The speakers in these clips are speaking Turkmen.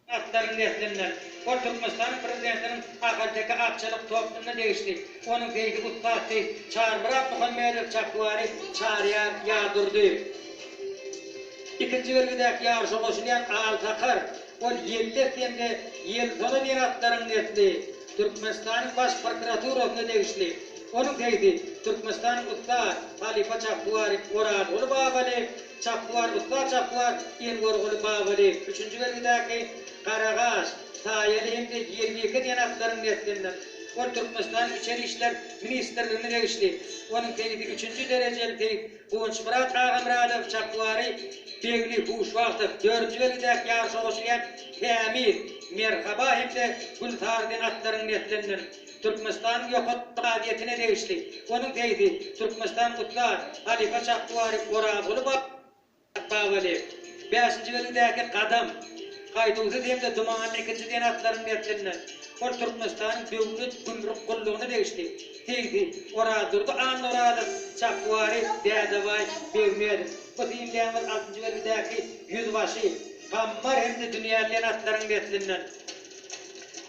Atlaryň neslinden. Ol Türkmenistanyň Prezidentiniň ahalteke atçylyk toplumyna degişli. Onuň seýsi ussat seýis Çarymyrat Muhammedow, çapwary Çaryýar Ýazdurdy. Ikinji belgidäki ýaryşa goşulýan Alsakar, ol Ýelles hem-de Ýelsona diýen atlaryň nesli. Türkmenistanyň Baş prokuraturasyna degişli. Onuň seýsi Türkmenistanyň ussat, halypa çapwary Orazguly Babaly, Çapwar ussa çapwar Enwerguly Babalyýew üçünji belgidäki Garagaş, Saýaly hem-de Ýelbike diýen atlaryň neslinden. Ol Türkmenistanyň Içeri işler ministrligine degişli. Onuň seýisi üçünji derejeli seýis Guwançmyrat Agamyradow, çapwary Begli Huşwagtow, dördünji belgidäki ýaryşa goşulýan Tämiz, Merhaba hem-de Gülsary diýen atlaryň neslinden. Türkmenistanyň ýokary kazyýetine degişli. Onuň seýsi Türkmenistan ussat, halypa çapwary Orazguly Babalyýew. Bäşinji belgidäki Gadam, Gaýduwsyz hem-de Dumanly ikinji diýen atlaryň neslinden. Ol Türkmenistanyň Döwlet gümrük gullugyna degişli. Seýsi Orazdurdy Annaorazow, çapwary Dädebaý Begmedow. Bu synlaýanymyz altynjy belgidäki Ýüzbaşy, Gammar hem-de Dünýäli diýen atlaryň neslinden.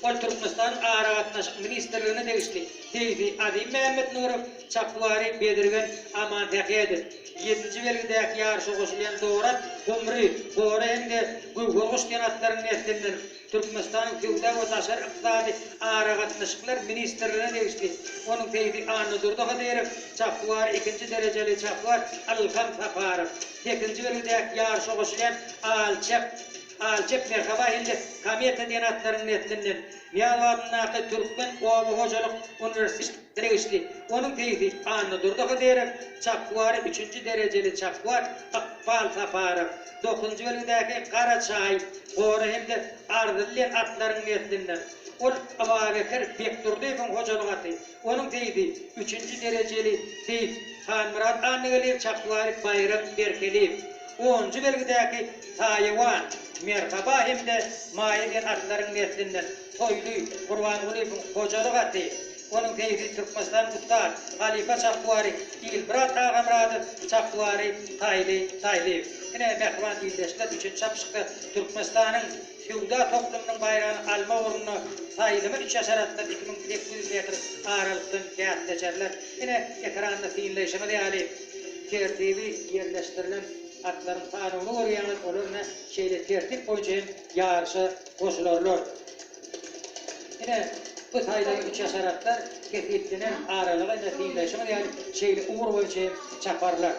Ol Türkmenistanyň Aragatnaşyk ministrligine degişli seýsi Azim Mämmetnurow, çapwary Bezirgen Amansähedow, ýedinji belgidäki ýaryşa goşulýan Dorat, Gumry, Gora hem-de Göwherguş diýen atlaryň neslinden Türkmenistanyň Söwda we daşary ykdysady aragatnaşyklar ministrligine degişli onuň seýsi Annadurdy Hydyrow, çapwary ikinji derejeli çapwar Ylham Saparow, sekizinji belgidäki ýaryşa goşulýan Alçak, Alçak Merhaba hem-de Kometa diýen atlaryň neslinden Nyýazow adyndaky Türkmen oba hojalyk uniwersitetine degişli onuň seýsi Annadurdy Hydyrow, çapwary üçünji derejeli çapwar Ykbal Saparow, dokuzynjy belgidäki Garaçaý, Gora hem-de Arzyly diýen atlaryň neslinden. Ol Ybabekir Bekdurdyýewiň hojalyk aty. Onuň seýsi, üçünji derejeli seýis Hanmyrat Annageldiýew, çapwary Baýram Berkeliýew. Onunjy belgidäki Saýawan, Merhaba hem-de Maýa diýen atlaryň neslinden Toýly Gurbangulyýewiň hojalyk aty. Onuň seýsi Türkmenistanyň ussat, halypa çapwary Ilmyrat Agamyradow, çapwary Taýly Taýlyýew. Ine, mähriban ildeşler, üçünji çapyşykda Türkmenistanyň Söwda toplumynyň baýragyny almak ugrunda saýlama üçaşar atlar 2800 metr aralykdan bäsleşerler. Ine, ekranda synlaýşyňyz ýaly, tertibi ýerleşdirilen atlaryň sanawyny görýäňiz, olar ine, şeýle tertip boýunça hem ýaryşa goşularlar. Ine, bu saýlama üçaşar atlar kesgitlenen aralygy ine, synlaýşyňyz ýaly, şeýle ugur boýunça hem çaparlar.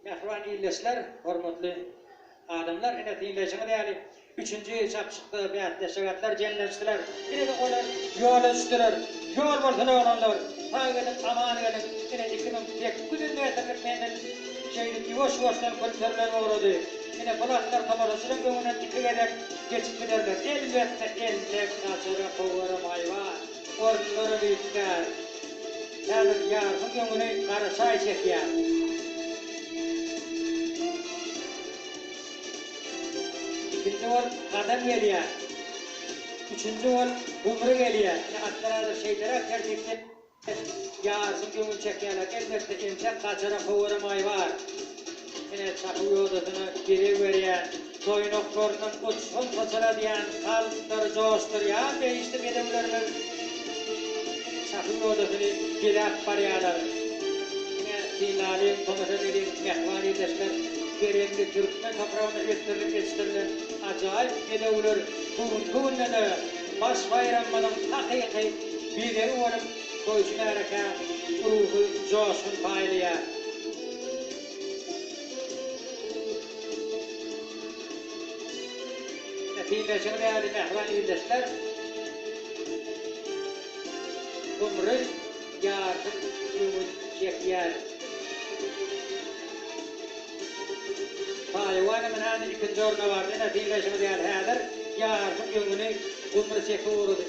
Mähriban ildeşler, hormatly adamlar, ine synlaýşyňyz ýaly, üçünji çapyşykda bäsleşjek atlar jemlenişdiler. Ine-de olar ýola düşdüler. Ýol bolsun oglanlar! Sag geliň, aman geliň! Ine 2800 metrlik menzil şeýdip ýuwaş-ýuwaşdan külterlenip ugrady. Ine bul atlar tomaşaçylaryň öňünden iki gezek geçip giderler. Elbetde, entek gaçara kowaram haýwan. Orunlaram üýtgär. Häzir ýaryşyň öňüni Garaçaý çekýär. Ikinji bolup Gadam gelýär. Üçünji bolup Gumry gelýär. Ine atlar häzir şeýleräk tertipde ýaryşyň öňüni çekýärler. Elbetde entek gaçara kowara maý bar. Ine çapuw ýodasyna gezek berýän, toýnaklaryndan uçgun syçradýan, kalplary joşdurýan behişdi bedewlerimiz çapuw ýodasyny bezäp barýarlar. Ine synlalyň, tomaşa edeliň, mähriban ildeşler, keremli türkmen topragynda ösdürilip ýetişdirilen ajaýyp bedewler bu günki günde-de baş baýramymyzyň hakyky bezegi bolup, toýçy märekä ruhy joşgun paýlaýar. Synlaýşyňyz ýaly, mähriban ildeşler, gumry ýaryşyň öňüni çekýär. Saýawana münende ikinji orna bardy. Ine, synlaýşyňyz ýaly, häzir ýaryşyň öňüni gumry çekip ugrady.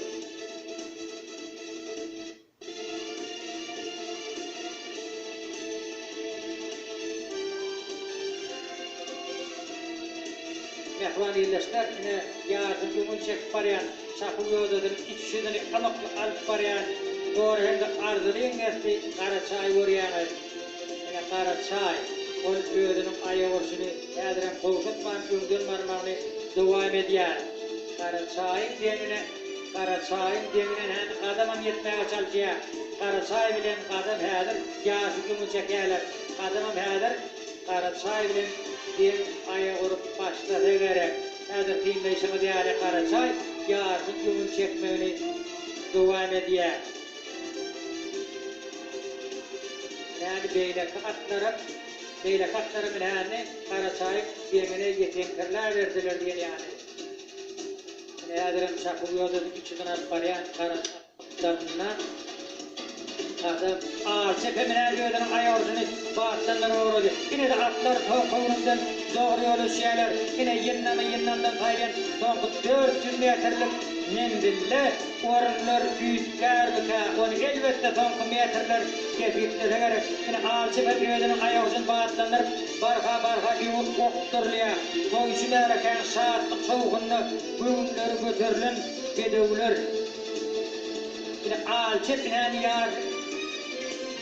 Mähriban ildeşler, ine, ýaryşyň öňüni çekip barýan, çapuw ýodasynyň iç ýüzüni ymykly alyp barýan Dora hem-de Arzylyň nesli Garaçaý görýäňiz. Ine, Garaçaý. Ol özüniň aýak urşuny häzirem gowşatman öňden barmagyny dowam edýär. Garaçaýyň deňine Garaçaýyň deňine häzir Gadamam ýetmäge çalyşýar. Garaçaý bilen Gadam häzir ýaryşyň öňüni çekýärler. Gadamam häzir Garaçaý bilen deň aýak urup başlasa gerek. Häzir synlaýşyňyz ýaly Garaçaý ýaryşyň öňüni çekmegini dowam edýär. Näni beýleki atlaram, beýleki atlaram näni Garaçaýyň deňine ýeteňkirläberdiler diýen ýaly. Ine häzirem çapuw ýodasynyň içinden alyp barýan Garaçaý. Gapdalynda Gadam Alçepe münän özüniň aýagujyny batlandyryp ugrady. Ine-de atlar soňky öwrümden dogry ýola düşýärler. Ine ýyndamy ýyndamdan saýlan soňky 400 metrlik menzilde orunlar üýtgärmikä? Ony elbetde soňky metrler kesgitlese gerek. Ine Alçepe özüniň aýagujyny batlandyryp, barha-barha öňe okdurylýar. Toýçy märekäň şatlyk-şowhunyna göwünleri göterilen bedewler. Ine, Alçep inäni ýar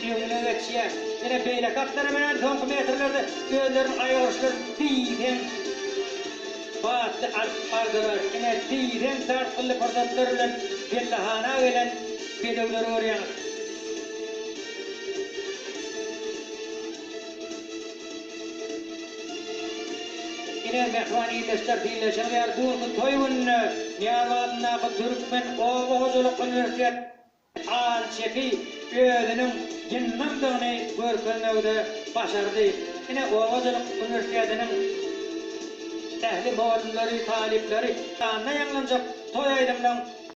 öňüne geçýär. Ine, beýleki atlaram ine soňky metrlerde özleriniň aýagurçlaryny diýseň batly alyp bardylar. Ine, diýseň dartgynly pursatlar bilen pellehana gelen bedewleri görýäňiz. Ine, mähriban ildeşler, synlaşyňyz ýaly, bu günki toý gününde Nyýazow adyndaky Türkmen oba hojalyk uniwersitetiniň alçepi özüniň ýyndamdygyny görkezmegi-de başardy. Ine, oba hojalyk uniwersitetiniň ähli mugallymlary, talyplary şanly ýaňlanjak toý aýdymlaryň.